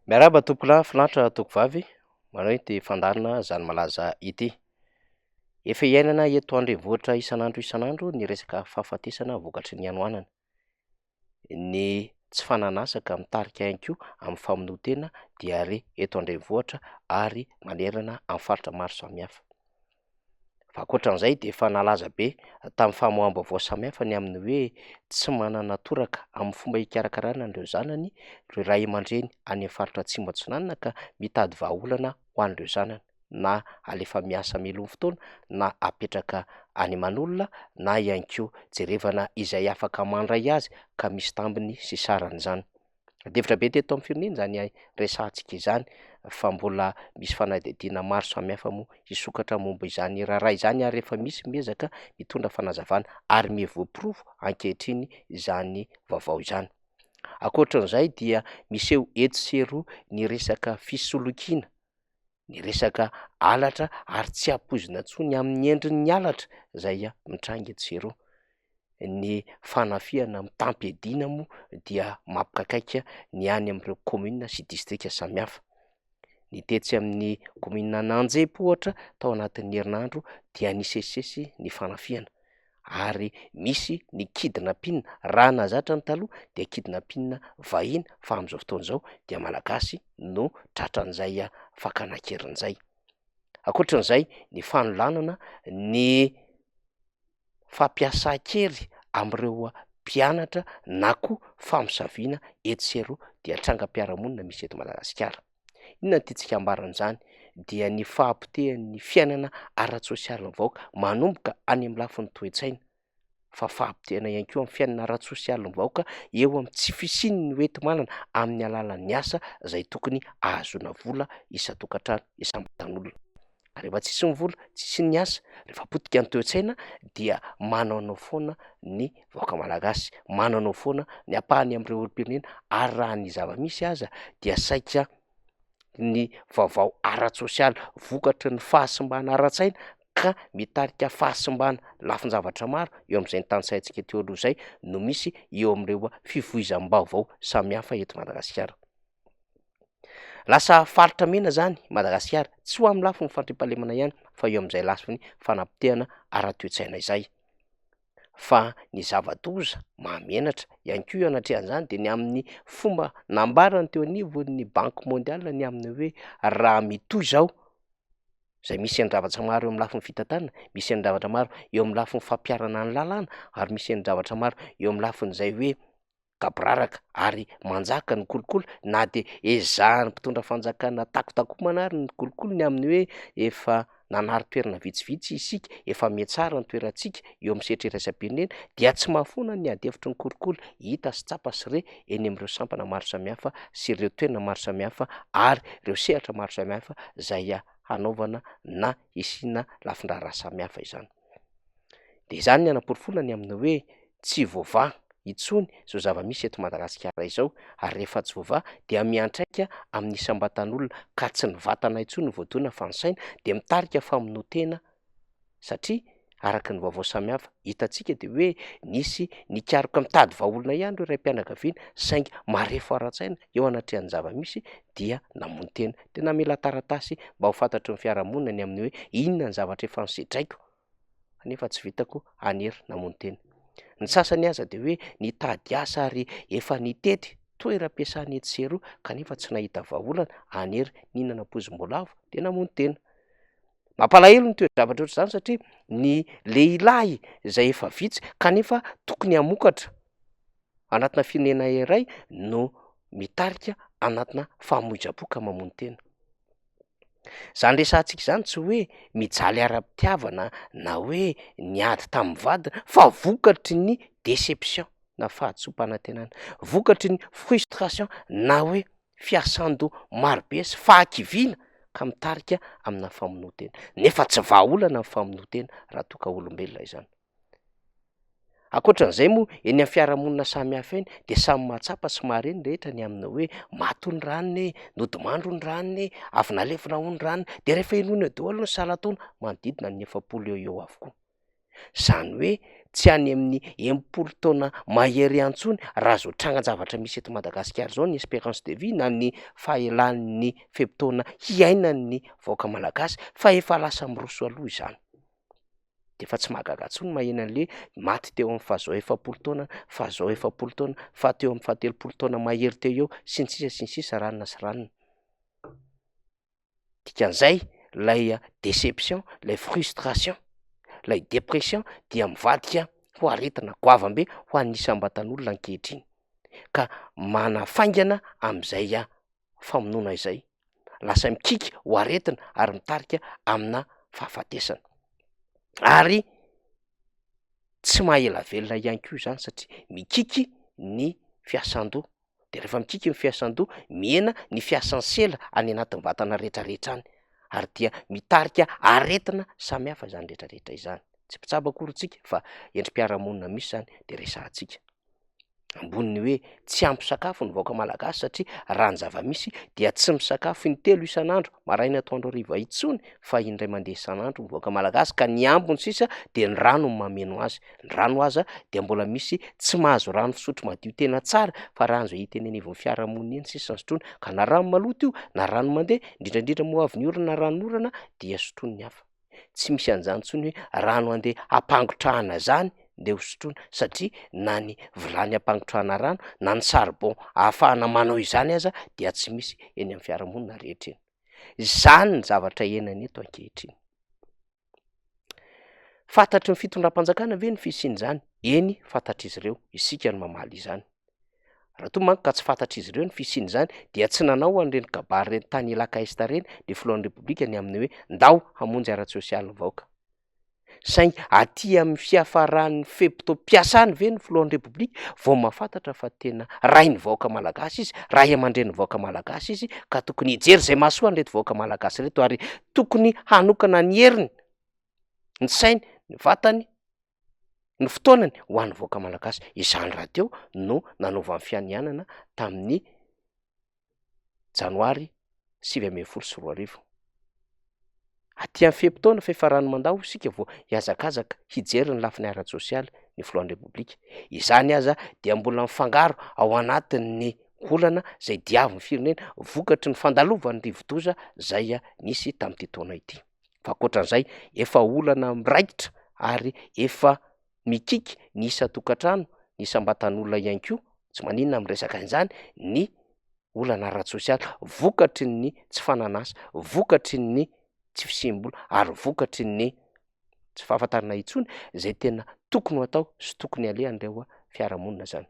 Miarahaba tompokolahy, finaritra tompokovavy, manao ity fandaharana Zany Malaza ity. Efa iainana eto an-drenivohitra isan'andro isan'andro ny resaka fahafatesana vokatry ny hanoanana. Ny tsy fanan'asa ka mitarika ihany koa amin'ny famonoan-tena dia re eto an-drenivohitra ary manerana amin'ny faritra maro samihafa. Fa ankoatran'izay dia efa nalaza be tamin'ny famoaham-baovao samihafa ny amin'ny hoe tsy manana toraka amin'ny fomba hikarakarana an'ireo zanany ireo ray aman-dreny any amin'ny faritra Atsimo Atsinanana ka mitady vahaolana ho an'ireo zanany na alefa miasa mialoha ny fotoana na apetraka any aman'olona na ihany koa jerevana izay afaka mandray azy ka misy tambiny sy sarany izany. Adihevitra be teto amin'ny firenena izany resahantsika izany fa mbola misy fanadihadiana maro samihafa moa hisokatra momba izany raharaha izany ary efa misy miezaka mitondra fanazavana ary miha-voaporofo ankehitriny izany vaovao izany. Ankoatran'izay dia miseho etsy sy eroa ny resaka fisolokiana, ny resaka halatra ary tsy ampoizina intsony amin'ny endriny ny halatra izay mitranga etsy sy eroa. Ny fanafihana mitam-piadiana moa dia mampikaikaika ny any amin'ireo kaominina sy distrika samihafa. Ny tetsy amin'ny kaominina Ananjempo ohatra tao anatin'ny herinandro dia nisesisesy ny fanafihana. ary misy ny kidnapping, raha nahazatra ny taloha dia kidnapping vahiny fa amin'izao fotoana izao dia malagasy no tratran'izay fakana an-keriny izay. Ankoatran'izay ny fanolanana, ny fampiasan-kery amin'ireo mpianatra na koa famosaviana etsy sy eroa dia trangam-piarahamonina misy eto Madagasikara. Inona no tiantsika ambara amin'izany? Dia ny fahapotehan'ny fiainana ara-tsosialin'ny vahoaka manomboka any amin'ny lafiny toe-tsaina, fa fahapotehana ihany koa amin'ny fiainana ara-tsosialin'ny vahoaka eo amin'ny tsy fisian'ny hoenti-manana amin'ny alalan'ny asa izay tokony ahazoana vola isan-tokantrano, isam-batan'olona. Rehefa tsisy ny vola, tsisy ny asa, rehefa potika ny toe-tsaina dia manaonao foana ny vahoaka malagasy, manaonao foana ny ampahany amin'ireo olom-pirenena ary raha ny zava-misy aza dia saika ny vaovao ara-tsosialy vokatry ny fahasimbana ara-tsaina ka mitarika fahasimbana lafin-javatra maro eo amin'izay notanisaintsika teo aloha izay no misy eo amin'ireo fivoizam-baovao samihafa eto Madagasikara. Lasa faritra mena zany Madagasikara, tsy ho amin'ny lafiny fandriampahalemana ihany fa eo amin'izay lafiny fanapotehana ara-toe-tsaina izay. Fa ny zava-doza mahamenatra ihany koa eo anatrehan'izany dia ny amin'ny fomba nambarany teo anivon'ny banque mondiale ny amin'ny hoe raha mitohy izao, izay misy endri-javatra maro eo amin'ny lafiny fitantanana, misy endri-javatra maro eo amin'ny lafiny fampiharana ny lalàna ary misy endri-javatra maro eo amin'ny lafin'izay hoe gaboraraka ary manjaka ny kolikoly na dia ezahan'ny mpitondra fanjakana takotakomana ary ny kolikoly ny amin'ny hoe efa nanary toerana vitsivitsy isika, efa mihatsara ny toerantsika eo amin'ny sehatra iraisam-pirenena dia tsy mahafoana ny ady hevitry ny kolikoly hita sy tsapa sy re eny amin'ireo sampana maro samihafa sy ireo toerana maro samihafa ary ireo sehatra maro samihafa izay hanaovana na hisiana lafin-draharaha samihafa izany. Dia izany ny hanaporofoana ny amin'ny hoe tsy voavaha intsony izao zava-misy eto Madagasikara izao ary rehefa tsy voavaha dia miantraika amin'ny isam-batan'olona ka tsy ny vatana intsony no voadona fa ny saina dia mitarika famonoan-tena satria araka ny vaovao samihafa hitantsika dia hoe nisy nikaroka mitady vahaolona ihany ireo raim-pianakaviana saingy marefo ara-tsaina eo anatrehan'ny zava-misy dia namono tena dia namela taratasy mba ho fantatry ny fiarahamonina ny amin'ny hoe inona ny zavatra efa nosedraiko nefa tsy vitako hanery namono tena. Ny sasany aza dia hoe nitady asa ary efa nitety toeram-piasana etsy sy eroa kanefa tsy nahita vahaolana hanery nihinana poizim-boalavo dia namono tena. Mampalahelo ny toe-javatra ohatr'izany satria ny lehilahy izay efa vitsy kanefa tokony hamokatra anatina firenena iray no mitarika anatina famoizam-po ka mamono tena. Izany resahantsika izany tsy hoe mijaly ara-pitiavana na hoe niady tamin'ny vadiny fa vokatry ny déception na fahadisoam-panantenana, vokatry ny frustration na hoe fiasan-doha marobe sy fahakiviana ka mitarika amina famonoan-tena. Nefa tsy vahaolana ny famonoan-tena raha toa ka olombelona izany. Ankoatran'izay moa, eny amin'ny fiarahamonina samihafa eny dia samy mahatsapa sy mahare ny rehetra ny amin'ny hoe maty hono ranona e, nodimandry hono ranona e, avy nalevina hono ranona, dia rehefa henoina eo daholo ny salan-taona, manodidina ny 40 eo ho eo avokoa. Zany hoe tsy any amin'ny 60 taona mahery intsony raha zao trangan-javatra misy eto Madagasikara zao ny espérance de vie na ny fahelan'ny fe-potoana hiainan'ny vahoaka malagasy fa efa lasa miroso aloha izany. De efa tsy mahagaga intsony maheno an'le maty teo amin'ny fahazao 40 taona, fahazao 40 taona, fa teo amin'ny faha-30 taona mahery teo eo sy ny sisa sy ny sisa ranona sy ranona. Dikan'izay lay déception, lay frustration, lay dépression dia mivadika ho aretina goavam-be ho an'ny isam-batan'olona ankehitriny ka manafaingana amin'izay famonoana izay. Lasa mikiky ho aretina ary mitarika amina fahafatesana. Ary tsy maha-ela velona ihany koa izany satria mikiky ny fiasan-doha. De rehefa mikiky ny fiasan-doha, mihena ny fiasan'ny sela any anatin'ny vatana rehetrarehetra any, ary dia mitarika aretina samihafa izany rehetrarehetra izany. Tsy mpitsabo akory isika fa endri-piarahamonina misy izany de resahantsika. Ambonin'ny hoe tsy ampy sakafo ny vahoaka malagasy satria raha ny zava-misy dia tsy misakafo intelo isan'andro, maraina, atoandro, hariva intsony fa indray mandeha isan'andro ny vahoaka malagasy ka ny ambiny sisa dia ny rano no mameno azy. Ny rano aza dia mbola misy tsy mahazo rano fisotro madio tena tsara fa rano izay hita eny anivon'ny fiarahamonina eny sisa no sotroina ka na rano maloto io na rano mandeha, indrindra indrindra moa avy ny orana na ranonorana dia sotroin'ny hafa. Tsy misy an'izany intsony hoe rano andeha hampangotrahana zany ndeha ho sotroina satria na ny vilany hampangotrahana rano na ny saribon ahafahana manao izany aza dia tsy misy eny amin'ny fiarahamonina rehetra eny. Izany ny zavatra iainana eto ankehitriny. Fantatry ny fitondram-panjakana ve ny fisian'izany? Eny, fantatr'izy ireo. Isika no mamaly izany. Raha toa manko ka tsy fantatr'izy ireo ny fisian'izany dia tsy nanao an'ireny kabary ireny tany Ilaka Est ireny ny filohan'ny Repoblika ny amin'ny hoe ndao hamonjy ara-tsosialy ny vahoaka. Saingy aty amin'ny fiafaran'ny fe-potoam-piasany ve ny filohan'ny Repoblika vao mahafantatra fa tena rain'ny vahoaka malagasy izy, ray aman-drenin'ny vahoaka malagasy izy ka tokony hijery izay mahasoa an'ireto vahoaka malagasy ireto ary tokony hanokana ny heriny, ny sainy, ny vatany, ny fotoanany ho an'ny vahoaka malagasy. Izany rahateo no nanaovany fianianana tamin'ny janoary 2019. Aty amin'ny fe-potoana fiafaran'ny mandat hoy isika vao hihazakazaka hijery ny lafiny ara-tsosialy ny filohan'ny Repoblika. Izany aza dia mbola mifangaro ao anatin'ny olana izay diavin'ny firenena vokatry ny fandalovan'ny rivodoza izay nisy tamin'ity taona ity. Fa ankoatran'izay, efa olana miraikitra ary efa mikiky ny isan-tokantrano, ny isam-batan'olona ihany koa, tsy maninona amin'ny resaka an'izany, ny olana ara-tsosialy vokatry ny tsy fanan'asa, vokatry ny tsy fisiam-bola ary vokatry ny tsy fahafantarana intsony izay tena tokony ho atao sy tokony alehan'ireo fiarahamonina izany.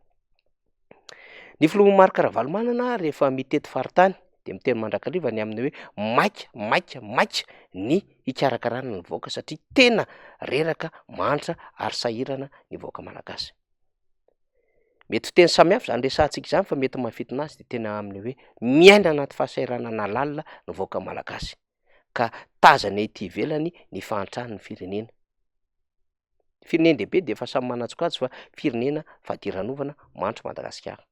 Ny filoha Marc Ravalomanana rehefa mitety faritany dia miteny mandrakariva ny amin'ny hoe maika, maika, maika ny hikarakarana ny vahoaka satria tena reraka, mahantra ary sahirana ny vahoaka malagasy. Mety ho teny samihafa izany resahantsika izany fa mety mahafintina azy dia tena amin'ny hoe miaina anaty fahasahiranana lalina ny vahoaka malagasy ka tazana ety ivelany ny fahantran'ny firenena. Firenen-dehibe dia efa samy manan-tsokajy fa firenena fadiranovana mantra Madagasikara.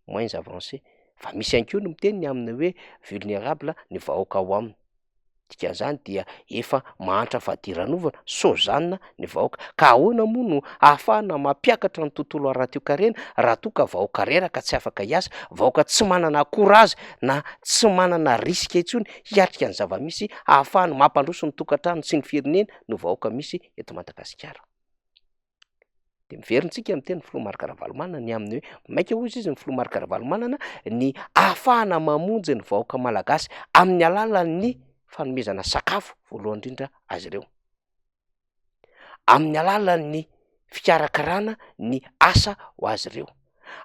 Moins avancé. Fa misy ihany koa ny miteny ny amin'ny hoe vulnérable ny vahoaka ao aminy. Dikan'izany dia efa mahantra fadiranovana, sozanina ny vahoaka. Ka ahoana moa no ahafahana mampiakatra ny tontolo ara-toekarena raha toa ka vahoaka reraka tsy afaka hiasa, vahoaka tsy manana courage na tsy manana risque intsony hiatrika ny zava-misy ahafahany mampandroso ny tokantranony sy ny fireneny no vahoaka misy eto Madagasikara. De miverina tsika miteny ny filoha Marc Ravalomanana ny amin'ny hoe maika hozy izy ny filoha Marc Ravalomanana ny ahafahana mamonjy ny vahoaka malagasy amin'ny alalan'ny fanomezana sakafo voalohany indrindra azy ireo, amin'ny alalan'ny fikarakarana ny asa ho azy ireo,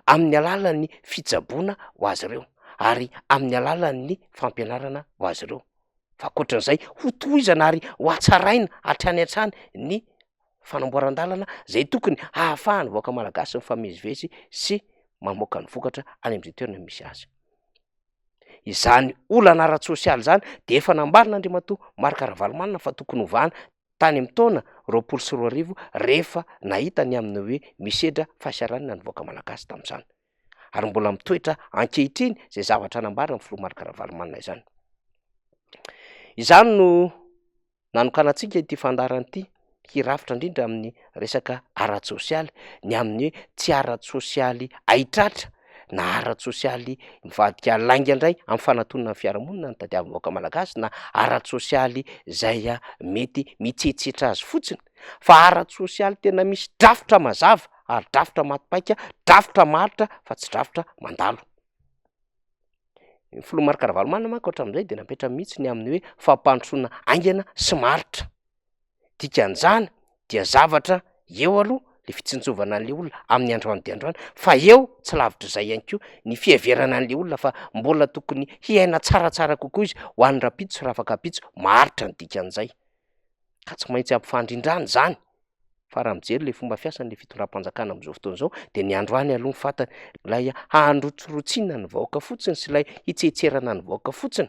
amin'ny alalan'ny fitsaboana ho azy ireo ary amin'ny alalan'ny fampianarana ho azy ireo. Fa ankoatran'izay, hotohizana ary hohatsaraina hatrany hatrany ny fanamboaran-dalana izay tokony hahafahan'ny vahoaka malagasy mifamezivezy sy mamoaka ny vokatra any amin'izay toerana misy azy. Izany olana ara-tsosialy izany dia efa nambaran'Andriamatoa Marc Ravalomanana fa tokony hovahana tany amin'ny taona 2020 rehefa nahita ny amin'ny hoe misedra fahasahiranana ny vahoaka malagasy tamin'izany. Ary mbola mitoetra ankehitriny izay zavatra nambaran'ny filoha Marc Ravalomanana izany. Izany no nanokanantsika ity fandaharana ity. Hirafitra indrindra amin'ny resaka ara-tsosialy, ny amin'ny hoe tsy ara-tsosialy haitratra na ara-tsosialy mivadika lainga indray amin'ny fanatonana ny fiarahamonina ny tadiavin'ny vahoaka malagasy na ara-tsosialy izay mety mitsetsetra azy fotsiny fa ara-tsosialy tena misy drafitra mazava ary drafitra maty paika, drafitra maharitra fa tsy drafitra mandalo. Ny filoha Marc Ravalomanana manko hatramin'izay dia napetrany mihitsy ny amin'ny hoe fampandrosoana haingana sy maharitra. Dikan'izany dia zavatra eo aloha le fitsinjovana an'le olona amin'ny androany dia androany fa eo tsy lavitr'izay ihany koa ny fiheverana an'le olona fa mbola tokony hiaina tsaratsara kokoa izy ho an'ny rahampitso sy rahafakampitso, maharitra ny dikan'izay. Ka tsy maintsy ampifandrindrana izany fa raha mijery le fomba fiasan'le fitondram-panjakana amin'izao fotoana izao de ny androany aloha ny fantany, ilay handrotsirotsiana ny vahoaka fotsiny sy ilay hitsetserana ny vahoaka fotsiny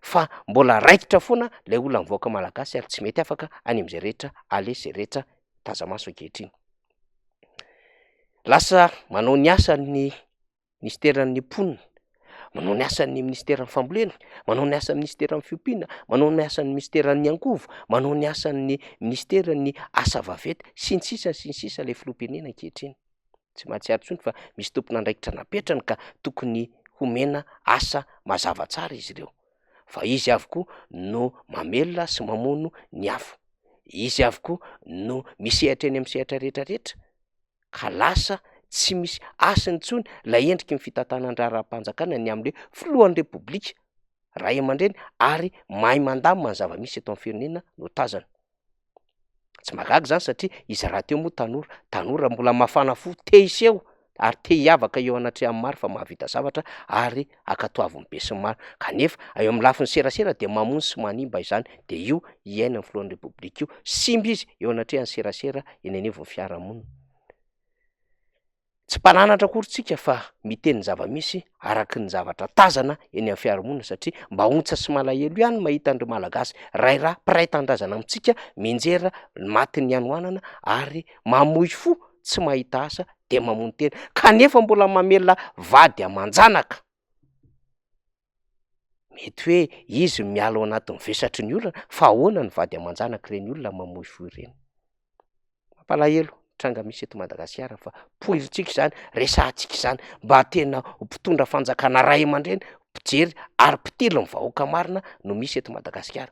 fa mbola raikitra foana ilay olan'ny vahoaka malagasy ary tsy mety afaka any amin'izay rehetra aleha sy izay rehetra taza-maso ankehitriny. Lasa manao ny asany minisiteran'ny mponina, manao ny asan'ny minisiteran'ny fambolena, manao ny asan'ny minisiteran'ny fiompiana, manao ny asan'ny minisiteran'ny angovo, manao ny asan'ny minisiteran'ny asa vaventy, sy ny sisa sy ny sisa ilay filoham-pirenena ankehitriny. Tsy mahatsiaro intsony fa misy tompon'andraikitra napetrany ka tokony homena asa mazava tsara izy ireo. Fa izy avokoa no mamelona sy mamono ny afo. Izy avokoa no misehatra eny amin'ny sehatra rehetra rehetra. ka lasa tsy misy hasiny intsony ilay endriky ny fitantanan-draharaham-panjakana ny amin'ny hoe filohan'ny Repoblika, ray aman-dreny ary mahay mandamina ny zava-misy eto amin'ny firenena no tazana. Tsy mahagaga izany satria izy rahateo moa tanora, tanora mbola mafana fo te hiseho ary te hiavaka eo anatrehan'ny maro fa mahavita zavatra ary ankatoavin'ny besinimaro kanefa eo amin'ny lafiny serasera dia mamono sy manimba izany dia io iainan'ny filohan'ny repoblika io, simba izy eo anatrehan'ny serasera eny anivon'ny fiarahamonina. Tsy mpananatra akory tsika fa miteny ny zava-misy araky ny zavatra tazana eny amin'ny fiarahamonina satria mba ontsa sy malahelo ihany mahita an'ireo Malagasy ray ra mpiray tanindrazana amintsika mianjera matin'ny hanoanana ary mamoy fo tsy mahita asa dia mamono tena kanefa mbola mamelona vady aman-janaka. Mety hoe izy no miala ao anatin'ny vesatry ny olana fa ahoana ny vady aman-janak'ireny olona mamoy fo ireny? Mampalahelo ny tranga misy eto Madagasikara fa poirintsika izany, resahantsika izany mba tena ho mpitondra fanjakana ray aman-dreny, mpijery ary mpitily ny vahoaka marina no misy eto Madagasikara.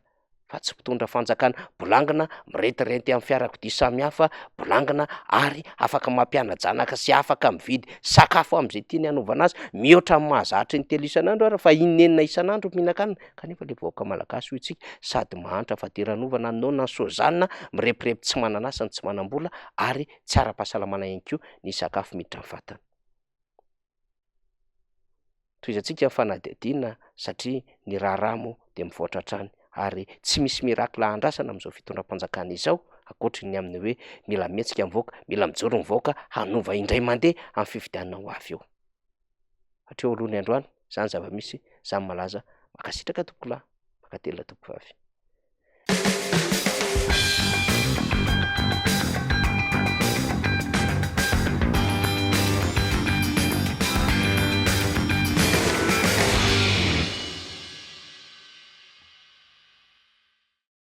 fa tsy mpitondra fanjakana bolangina mirentirenty amin'ny fiarakodia samihafa bolangina ary afaka mampiana-janaka sy afaka mividy sakafo amin'izay tiany hanaovana azy mihoatra amin'ny mahazatra intelo isan'andro ary fa inenina isan'andro mihinan-kanina kanefa le vahoaka malagasy hoy tsika sady mahantra fadiranovana noana ny sozana mirepirepy tsy manana asa ny tsy manam-bola ary tsy ara-pahasalamana ihany koa ny sakafo miditra amin'ny vatana. Tohizantsika ny fanadihadiana satria ny raharaha moa dia mivoatra hatrany ary tsy misy miracle andrasana amin'izao fitondram-panjakana izao ankoatry ny amin'ny hoe mila mihetsika ny vahoaka, mila mijoro ny vahoaka hanova indray mandeha amin'ny fifidianana ho avy eo. Hatreo aloha ny androany, izany zava-misy, izany malaza. Mankasitraka tompokolahy, mankatelina tompokovavy.